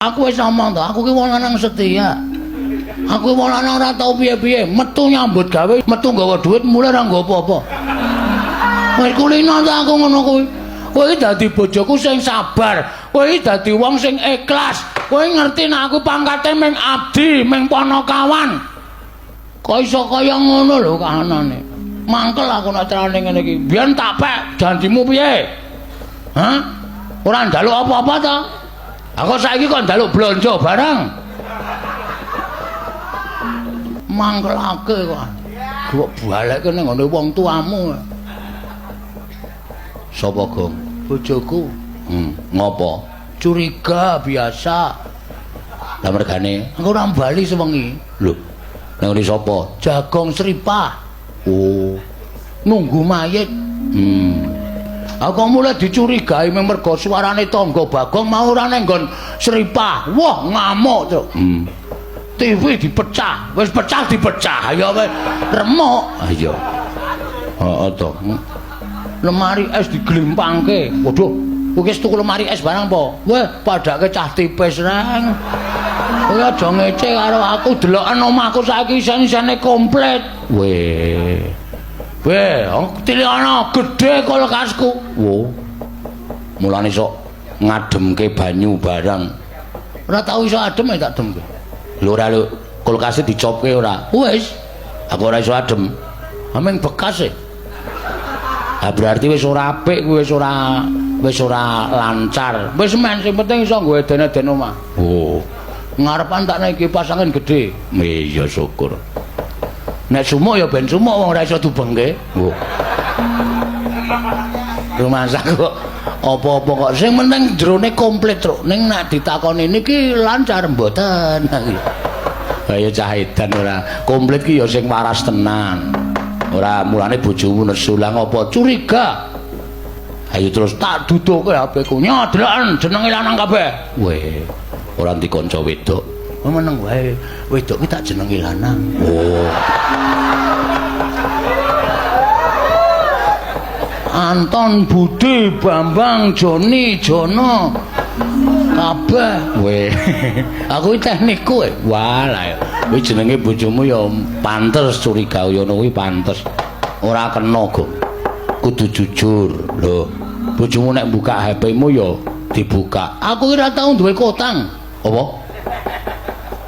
Aku wis ngomong to, aku ki wong lanang setia. Aku wong lanang ora tau piye-piye, metu nyambut gawe, metu nggawa dhuwit, mulih ora nggawa apa-apa. Wis kulino to aku ngono kuwi. Kowe iki dadi bojoku sing sabar, kowe iki dadi wong sing ikhlas. Kowe ngerti nek aku pangkate ming abdi, ming panakawan. Kok iso kaya ngono lho kahanane. Mangkel aku nek carane ngene iki. Biyen tak pek janjimu piye? Hah? Ora njaluk apa-apa ta? Aku saiki kok njaluk blonjo barang. Mangkelake kok. Kok balekke ning ngene wong tuamu. Sapa, Gong? Bojoku. Ngopo? Curiga biasa. Lah mergane, aku ora bali sewengi. Lho, nang ngene sapa? Jagong Sripah. Oh. Nunggu mayit. Aku mulai dicurigai mergo suarane tangga Bagong mau ora nang nggon Sripah. Wah, ngamuk, Cuk. TV dipecah, wis pecah dipecah. Ya wis remuk. Ayo. Heeh to. Lemari es digelimpangke. Waduh, kowe wis tuku lemari es barang apa? Weh, padake cah tipis reng. Kowe aja ngece karo aku, deloken omahku saiki isen-isene komplit. Weh. Weh, tilikana gedhe kulkasku. Wo. Mulane sok ngademke banyu barang. Ora tau iso adem ya tak demke. Lho ora lho, kulkase dicopke ora? Wis. Aku ora iso adem. Ameng bekas e. Ha berarti wis ora apik kuwi, wis ora lancar. Wis men sing penting iso nggo eden-eden omah. Oh. Ngarepan tak naiki pasangan gedhe. Iya syukur. Nek sumuk ya ben sumuk wong ora iso dubengke. Oh. Rumangsa kok apa-apa kok sing penting jerone komplit, Truk. Ning nek ditakoni niki lancar mboten. Kaya cah edan ora komplit ki ya sing waras tenan. Ora mulane bojomu nesu lah ngopo curiga. Ayo terus tak duduhke HP-ku. Nyodeloken jenenge lanang kabeh. Weh, ora ndi kanca wedok. Meneng wae. Wedok ki tak jenenge lanang. Oh. Anton, Budi, Bambang, Joni, Jono. Kabeh. Weh. Aku iki teknikku. Wah, lah. Kuwi jenenge bojomu ya pantes curiga ngono kuwi pantes. Ora kena, Gong. Kudu jujur. Lho, bojomu nek buka HP-mu ya dibuka. Aku ora tau duwe kotang. Apa?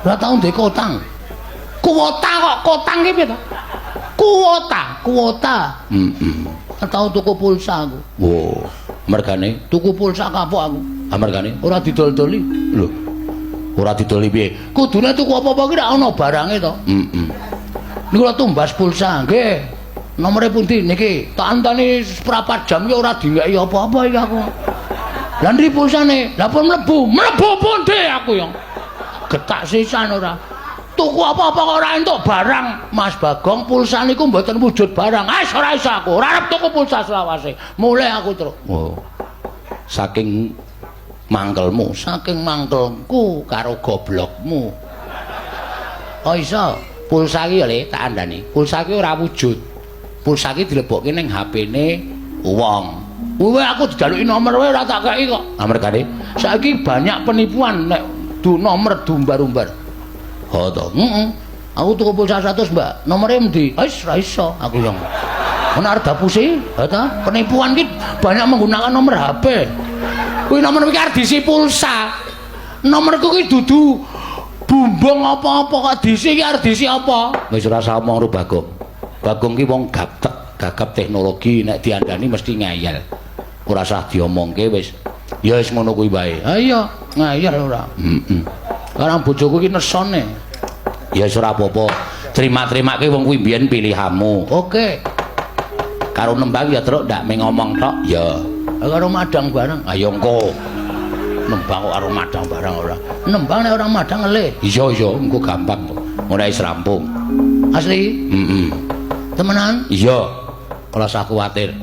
Ora tau duwe kotang. Kuota kok kotang ki piye to? Kuota, kuota. Heeh. Ora tau tuku pulsa aku. Oh, mergane tuku pulsa kapok aku. Ah mergane ora didol-doli. Lho. Ora didoli piye? Kudune tuku apa-apa ki rak ana barange to. Heeh. Niku lho tumbas pulsa, nggih. Nomore pundi niki? Tak anteni seprapat jam ki ora dingeki apa-apa iki aku. Lah ndi pulsane? Lah pun mlebu. Mlebu pundi aku yo? Getak sisan ora. Tuku apa-apa kok ora entuk barang. Mas Bagong pulsa niku mboten wujud barang. Ah ora iso aku. Ora arep tuku pulsa selawase. Mulih aku, Truk. Oh. Saking mangkelmu, saking mangkelku karo goblokmu. Oh iso, pulsa iki ya Le, tak andani. Pulsa iki ora wujud. Pulsa iki dilebokke ning HP-ne wong. Kuwi aku dijaluki nomor wae ora tak kei kok. Ah mergane saiki banyak penipuan nek du nomor diumbar-umbar. Oh to. Heeh. Aku tuku pulsa 100, Mbak. Nomore endi? Wis ora iso aku yang. Ono arep dapusi, ha ta? Penipuan ki banyak menggunakan nomor HP. Kuwi nomor iki arep diisi pulsa. Nomorku ki dudu bumbung apa-apa kok diisi ki arep diisi apa? Wis ora usah omong karo Bagong. Bagong ki wong gaptek, gagap teknologi nek diandani mesti ngeyel. Ora usah diomongke wis. Ya wis ngono kuwi wae. Ha iya, ngeyel ora. Heeh. Karang bojoku ki nesone. Ya wis ora apa-apa. Terima-terimake wong kuwi mbiyen pilihanmu. Oke. Karo nembang ya Truk ndak mung ngomong tok. Ya. Karo madang barang. Ayo engko. Nembang kok karo madang barang ora. Nembang nek ora madang ngelih. Iya iya, engko gampang kok. Ora wis rampung. Asli? Heeh. Temenan? Iya. Ora usah kuwatir.